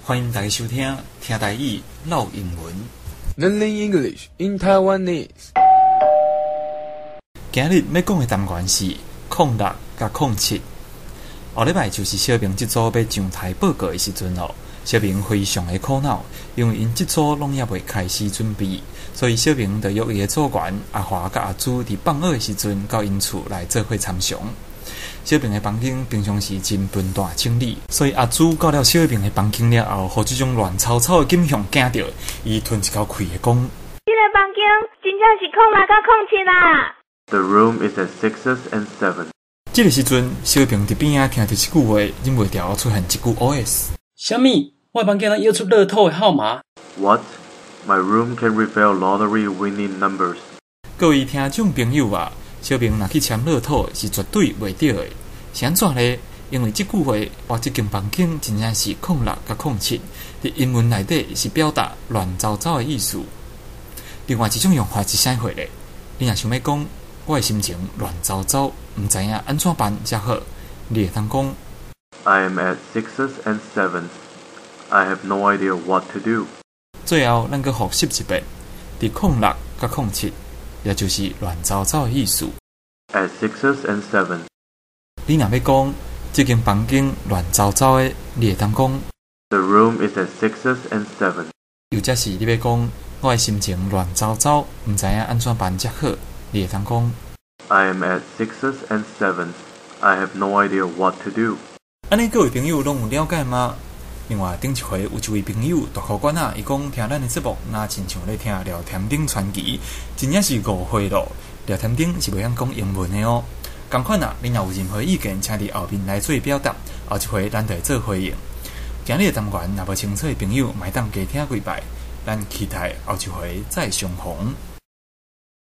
歡迎大家收聽聽台語嘮英文。 Learning English in Taiwanese。今日欲講的單元是空六佮空七。後禮拜就是小明這組欲上台報告的時陣囉。小明非常的苦惱，因為𪜶這組攏猶未開始準備，所以小明就約伊的組員阿華佮阿朱佇放學的時陣到𪜶厝來做伙參詳。小明的房間平常時真分段整理，所以阿朱到了小明的房間了後，予這種亂糟糟的景象驚著，伊吞一口氣的講：這个房間真正是空六佮空七啦！ The room is at sixes and sevens. 這个時陣，小明佇邊仔聽著這句話，忍袂牢出現一句 O.S. 啥物？我的房間會搖出樂透的號碼？ What? My room can reveal lottery winning numbers. 各位聽眾朋友啊，小明若去簽樂透是絕對袂著的。是按怎呢？因為這句話，我這間房間真正是空六佮空七，佇英文內底是表達亂糟糟的意思。另外一種用法是啥貨咧？你若想欲講我的心情亂糟糟，毋知影按怎辦才好，你會當講 I am at sixes and sevens. I have no idea what to do. 最後，咱閣複習一遍，佇空六佮空七，也就是亂糟糟的意思。 At sixes and sevens. 你若欲講這間房間亂糟糟的，你會當講 The room is at sixes and sevens. 又或是你欲講我的心情亂糟糟，毋知影按怎辦才好，你會當講 I am at sixes and sevens. I have no idea what to do. 按呢，各位朋友攏有了解嗎？另外，頂一回有一位朋友大箍管仔，伊講聽咱的節目，若親像咧聽《廖添丁傳奇》，真正是誤會咯。廖添丁是袂曉講英文的哦。仝款啊，你若有任何意見，請佇後面來做表達，後一回咱就會做回應。今日的單元若無清楚的朋友，嘛會當加聽幾擺。咱期待後一回再相逢。